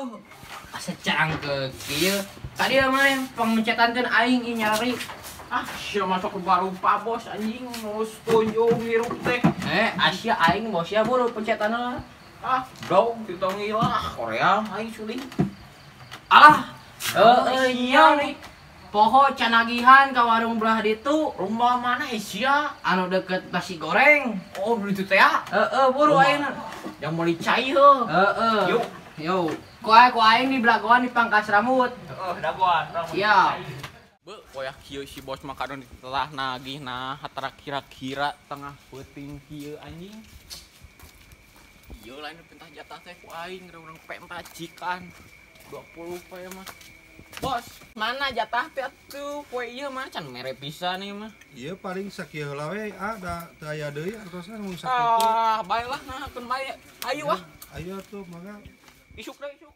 atuh. Asa cangkeuk kieu. Tadi mah pangmencetankeun aing ieu nyari. Ah, sia masuk ke barupa bos anjing nus tunjung hirup teh. Asia aing bos ya buru pencetanna. Ah, dog ditongi lah Korea aing suling. Alah, heeh nya nih. Poho canagihan ka warung belah ditu. Rumah mana sia? Anu deket nasi goreng. Oh, beli itu teh ya? Heeh, buru ayeuna. Yang meuli cai heuh. Heeh. Yuk. Yo, ku aing di belagoan di pangkas rambut. Heeh, dagoan. Siap. Be, koyak kieu si bos mah kadon ditelah nagih nah hatara kira-kira tengah peuting kieu anjing. Ieu lain pentah jatah teh ku aing urang pentacikan 20 poe mah. Bos, mana jatah teh atuh poe ieu mah can mere pisan ieu mah. Ieu paling sakieu heula we ah da teu aya deui artosna mun sakitu. Ah, bae lah nah keun bae. Ayo ah. Ayo tuh mangga. Isuk deui isuk.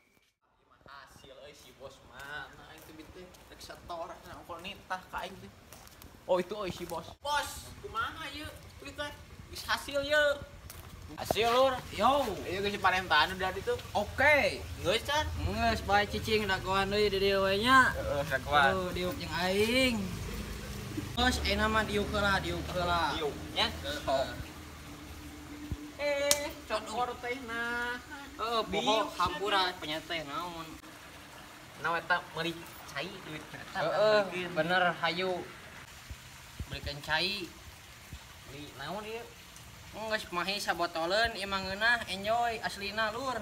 Hasil euy si bos mah nah itu teh rek setor nah ongkol nitah ka aing teh. Oh itu euy si bos. Bos, kumaha ieu? Duit teh geus hasil ieu. Hasil lur. Yo, ieu geus parentaan udah ditu. Oke. Geus can? Geus bae cicing dagoan deui di dieu we nya. Heeh, dagoan. Tuh diuk jeung aing. Bos, ayeuna mah diuk heula, diuk heula. Diuk nya. Heeh. Cokor teh nah. Heeh, poho hampura penyeteh naon. Nah eta meuli cai duit eta. Heeh, bener hayu. Belikan cai. Beli naon ieu? Geus mahi sabotoleun ieu mah ngeunah enjoy aslina lur.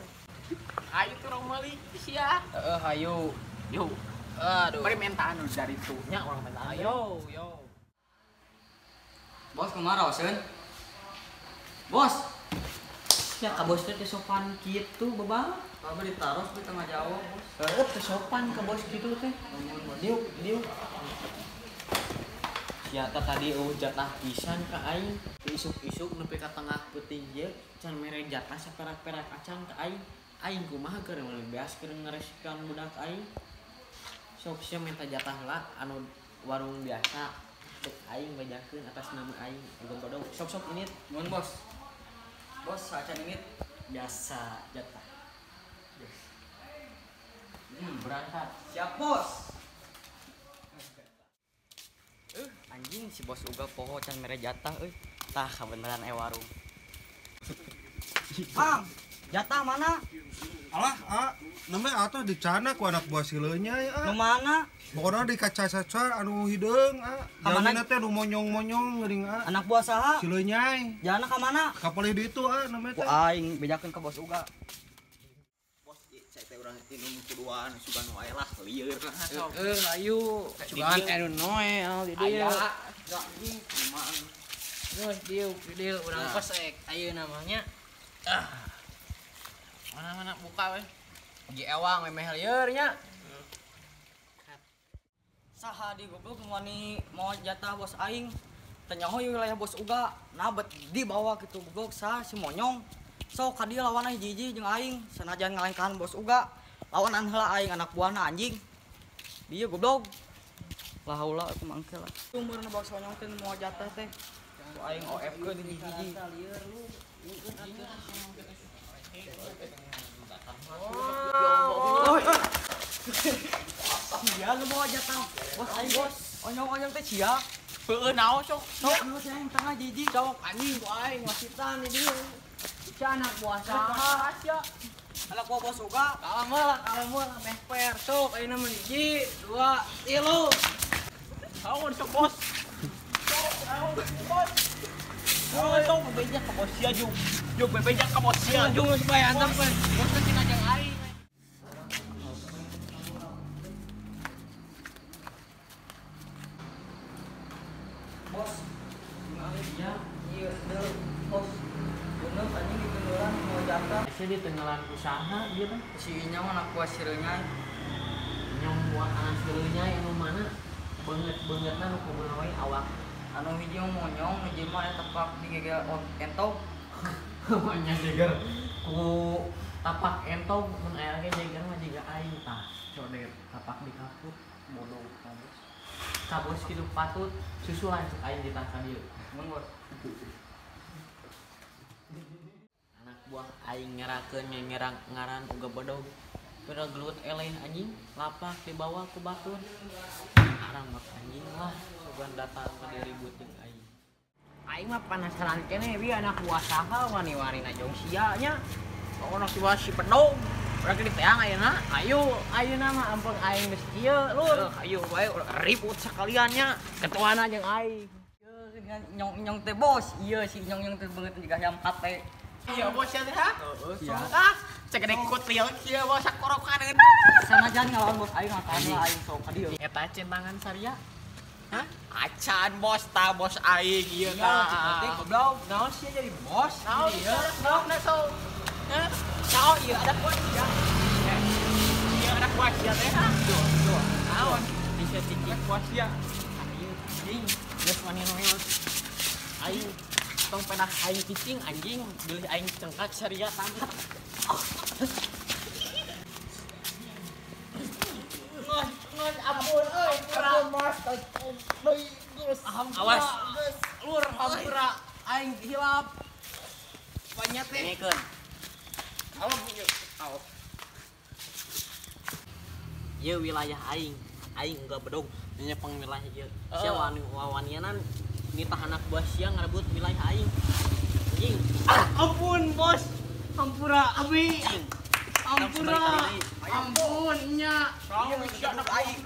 Hayu tuh urang meuli sia. Heeh, hayu. Yo. Aduh. Bari mentaan nu dari tu nya urang mentaan. Ayo, yo. Bos kumaha raoseun? Bos. Ya ka bos teh sopan kitu babang. Kamu ditaros di tengah jauh, bos. Heeh, teu sopan ka bos kitu teh. Diuk, diuk. Sia tadi eueuh jatah pisan ka aing. Isuk-isuk nepi ka tengah peuting ieu can mere jatah saperak-perak acan ka aing. Aing kumaha keur meuli beas keur ngaresikan budak aing. Sok sia minta jatah lah anu warung biasa. Dek aing bejakeun atas nama aing uga bodog. Sok-sok ini Nuhun, bos. Bos, acan ini biasa jatah. Yes. Berangkat. Siap, bos. Anjing si bos uga poho can mere jatah euy. Tah kabeneran warung. Bang, jatah mana? Alah, ah, nembe atuh dicana ku anak buah sileunya ya. Nu mana? Pokona di kaca-caca anu hideung, ah. Jalmina teh nu monyong-monyong geuning, ah. Anak buah saha? Sileunyai. Jalana ka mana? Ka palih ditu, ah, nembe Ku teh. aing bejakeun ka bos uga. Bos, cai teh urang minum kuduan sugan wae lah lieur lah sok. Heeh, ayu. Sugan anu noel di dieu. Aya. Anjing kumaha. Geus diuk di dieu urang kosek ayeuna mah nya. Ah. Mana-mana buka we. Ji ewang memeh lieur nya. Saha di goblok wani mau jatah bos aing. Teu nyaho ieu wilayah bos uga. Nah bet dibawa kitu goblok saha si monyong. Sok ka dieu lawan hiji-hiji jeung aing sanajan ngalengkahan bos uga. Lawanan heula aing anak buahna anjing. Dieu goblok. Lah haula aku mangke lah. Umurna bos monyong teh mau jatah teh. Ku aing OF keun hiji-hiji. Sia lu bawa jatah. Bos aing bos. Onyong-onyong teh sia. Heueuh naon sok. Sok lu teh tengah jiji. Sok anjing ku aing wasitan di dieu. Sia anak buah saha sia. Anak buah bos uga. Kalem heula, kalem heula meh per. Sok ayeuna mah 1, 2, 3. Naon sok bos. Sok naon bos. Oh, sok bebeja ka bos sia juk. Juk bebeja ka bos sia Juk supaya antep we. Bos teh cenah jeung aing. Bos. Ya, ieu deui bos. Bener anjing ditenggelan mau jatah. Sia ditenggelan ku saha ieu teh? Si Inyong anak buah sireunya. Inyong buah anak sireunya anu mana? Beungeut-beungeutna nu kumaha we awak. Anu hiji monyong, hiji mah eta tepak digegel entog. Nya jeger ku tapak entog mun aya ge jeger mah jiga aing tah. Codet tapak di kaput bodoh kabos. Kabos kitu patut susulan cek aing ditah ka dieu. Mun bos. Anak buah aing ngerakeun ngerang ngaran uga bodog. Pira gelut eleh anjing, lapak dibawa ku batur. Aramak anjing lah, sugan datang ka dieu ribut jeung aing. Aing mah penasaran keneh bi anak buah saha wani-wani na jeung sia nya. Pokona si si pedong. Urang ge diteang ayeuna. Ayo, ayeuna mah ampun aing geus kieu lur. Ayo wae ribut sakalian nya. Ketuana jeung aing. Nyong-nyong teh bos, iya si nyong-nyong teh beungeut juga hayam kate. Iya bos ya teh ha? Ah, cegede kutil kieu bos sakorokan. Sanajan ngalawan bos aing ngatahan lah aing sok ka dieu. Eta centangan saria. Hah? Acan bos ta bos aing ieu tah. Teh goblok, naon sia jadi bos? Naon ieu? Naon so? Hah? Naon ieu ada kuat sia. Ieu ada kuat sia teh ha? Tuh, tuh. Naon? Bisa cicik kuat sia. Anjing, geus wani noel. Aing tong pedah aing cicing anjing, bilih aing cengkak saria tangkap. Ngon ampun euy, ampun mas. Awas. Lur hampura aing hilap. Banyak teh. Dengekeun. Awas awas. Ieu wilayah aing. Aing enggak bedog nyepeng wilayah ieu. Sia wani-wanianan nitah anak buah sia ngarebut wilayah aing. Anjing. Ah, ampun bos. Hampura abi. Ampura. Ampun nya. Sia anak aing.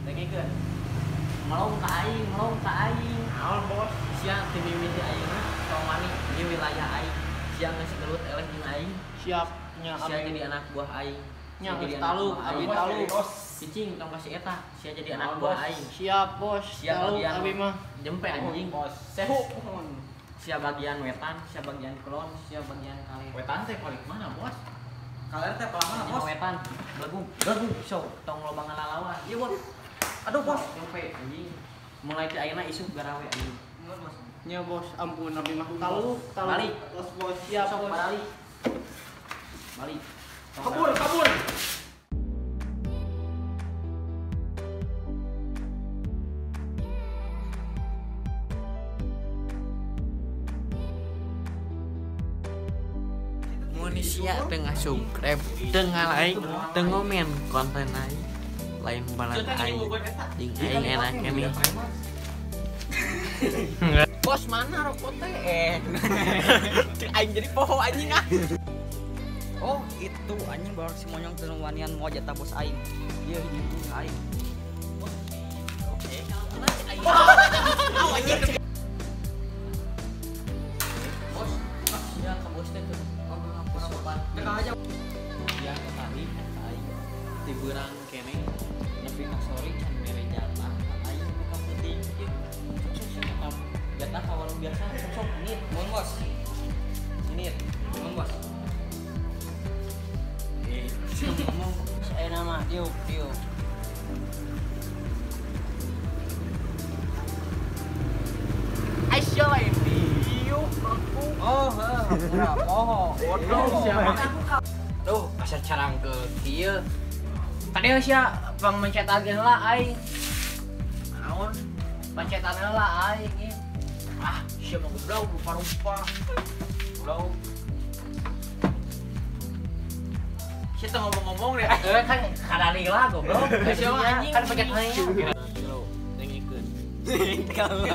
Dengekeun. Melong ka aing, melong ka aing. Naon bos? Sia ti mimiti ayeuna tong wani ieu wilayah aing. Sia geus gelut eleh jeung aing. Siap nya sia jadi anak buah aing. Nya geus taluk, abi taluk. Cicing tong kasih eta, sia jadi anak buah aing. Siap bos. Sia bagian abi mah. Jempe anjing. Bos. Sehu. Sia bagian wetan, sia bagian kulon, sia bagian kaler. Wetan teh paling mana bos? Kaler teh paling mana bos? Wetan. Belagung, belagung sok tong loba ngalalawan. Iya bos. Aduh bos. Jempe anjing. Mulai ti ayeuna isuk garawe anjing. Bos. Nya bos, ampun abi mah. Taluk, taluk. Balik. Bos, bos, siap sok bos. Balik. Balik. Kabur, kabur. Manusia tengah subscribe, tengah like, tengah komen konten aing. Lain balan aing. Jeung aing enak keneh. Bos mana rokok teh? Aing jadi poho anjing ah. Oh, itu anjing baru si monyong teu wanian mau jatah bos aing. Ieu hiji aing. Oke. Bos, sia ka bos teh teu sopan. Teka aja. Sia ka tadi ka aing tibeurang keneh nepi ka sore can mere jatah ka aing nepi ka peuting ieu. Sok sia ka jatah ka warung biasa sok menit. Mun bos. Menit. Mun bos. Ngomong saya nama diuk diuk. Aisyah lain diuk aku. Oh, heuh, hampura poho. Bodoh siapa? Duh, asa carangkeul kieu. Tadi sia pang mencetan heula aing. Naon? Pencetan heula aing ieu. Ah, sia mah goblok rupa-rupa. Goblok. Kita ngomong-ngomong deh. Kan kadali lah goblok. Siapa anjing kan pencet aing. Dengekeun.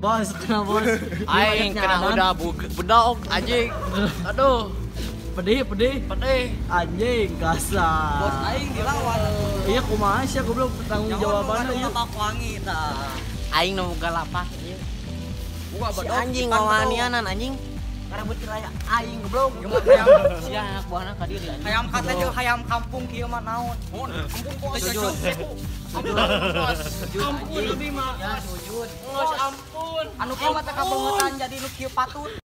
Bos, kena bos. Aing kena udah bedog anjing. Aduh. Pedih, pedih. Pedih. Anjing kasar. Bos aing dilawan. Iya kumaha sia goblok tanggung jawabanna ieu. Lapak wangi tah. Aing nu boga lapak ieu. Buka Si bedog. anjing ngawanianan anjing. Ngarebut wilayah aing goblok. Sia anak buahna ka dieu anjing. Hayam kata jeung hayam kampung kieu mah naon. Kampung bos. Sujud. Ampun, ampun lebih mah. Ya sujud. Ngus ampun. Anu kieu mah teh kabeungetan jadi nu kieu patut.